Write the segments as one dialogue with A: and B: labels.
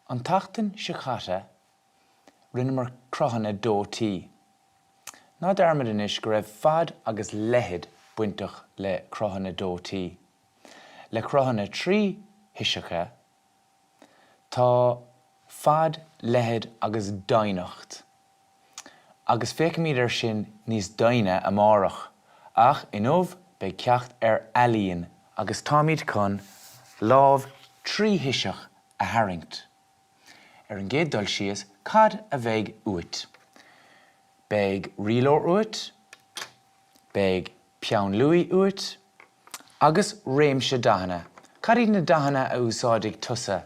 A: An tseachtain seo caite, rinneamar cruthanna dótaí. Ná dearmad anois go raibh fad agus leithead bainteach le cruthanna dótaí. Le cruthanna tríthoiseacha, tá fad, leithead agus doimhneacht. Agus féachfaimid air sin níos doimhne amárach. Ach inniu beidh ceacht ar ealaín agus táimid chun lámh tríthoiseach a tharraingt. Ar an gcéad dul síos, cad a bheidh uait? Beidh rialóir uait, beidh peann luaidhe uait, agus réimse dathanna. Cad iad na dathanna a úsáidfidh tusa?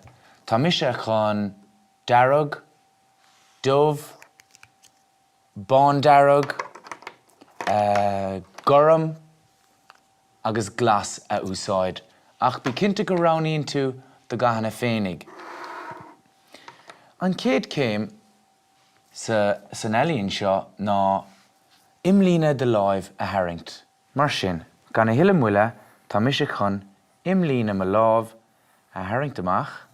A: Tá mise chun dearg, dubh, bándearg, gorm agus glas a úsáid, ach bí cinnte go roghnaíonn tú do dhathanna féinig. An chéad chéim sa san ealaín seo ná imlíne de láimh a tharraingt. Mar sin, gan a thuilleadh moille, tá mise chun imlíne mo lámh a tharraingt amach.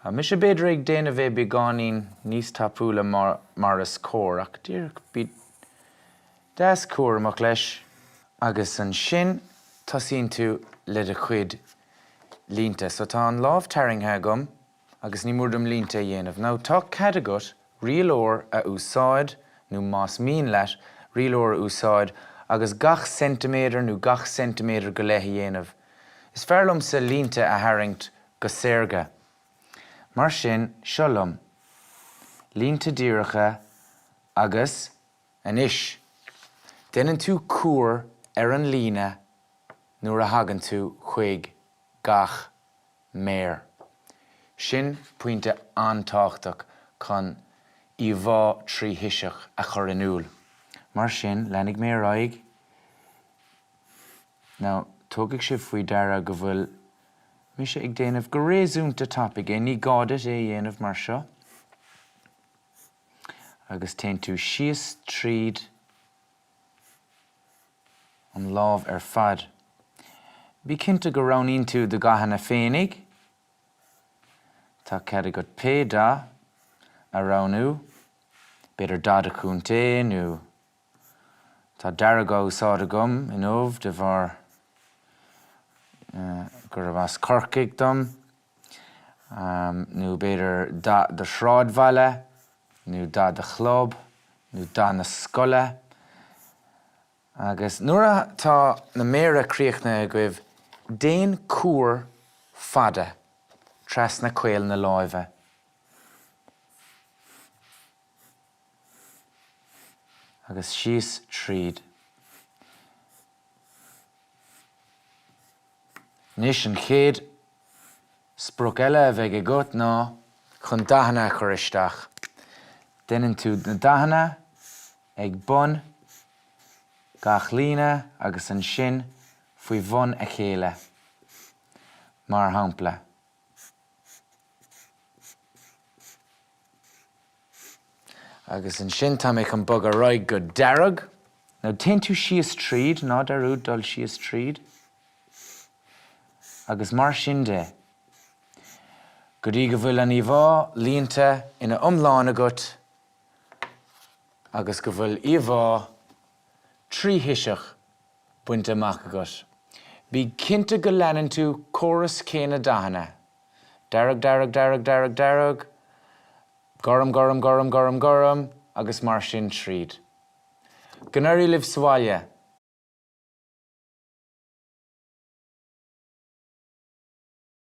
A: Tá mise b'fhéidir ag déanamh é beagáinín níos tapúla mar is cóir, ach díreach bí deas cúramach leis. Agus ansin tosaíonn tú le do chuid línte. So tá an lámh tarraingthe agam agus ní mór dom línte a dhéanamh. Now tá cead agat rialóir a úsáid nó más mian leat rialóir a úsáid agus gach ceintiméadar nó gach ceintiméadar go leith a dhéanamh. Is fearr liomsa línte a tharraingt go saorga. Mar sin, seo liom. Línte díreacha agus. Anois, déanann tú cuar ar an líne nuair a thagann tú chuig gach méar. Sin pointe an-tábhachtach chun íomhá tríthoiseach a chur in iúl. Mar sin, leanfaidh mé ar aghaidh. Now, tógfaidh sibh faoi deara go bhfuil mise ag déanamh go réasúnta tapaidh é, ní gá duit é a dhéanamh mar seo. Agus téann tú síos tríd an lámh ar fad. Bí cinnte go roghnaíonn tú do dhathanna féinig. Tá cead agat pé dath a roghnú, b'fhéidir dath do chontae nó Tá dearg á úsáid agam inniu de bharr gurb as Corcaigh dom, nó b'fhéidir dath do shráidbhaile, nó dath do chlub, nó dath na scoile. Agus nuair atá na méara críochnaithe agaibh, déan cuar fada trasna caol na láimhe. Agus síos tríd. Anois an chéad sprioc eile a bheidh agat ná chun dathanna a chur isteach. Déanann tú na dathanna ag bun gach líne agus ansin faoi bhun a chéile. Mar shampla. Agus ansin tá mé chun bogadh ar aghaidh go dearg. Now téann tú síos tríd, ná dearúd dul síos tríd. Agus mar sin de. Go dtí go bhfuil an íomhá líonta ina iomlán agat agus go bhfuil íomhá tríthoiseach bainte amach agat. Bí cinnte go leanann tú córas céanna dathanna. Dearg, dearg, dearg, dearg, dearg, gorm, gorm, gorm, gorm, gorm agus mar sin tríd. Go n-éirí libh sa bhaile!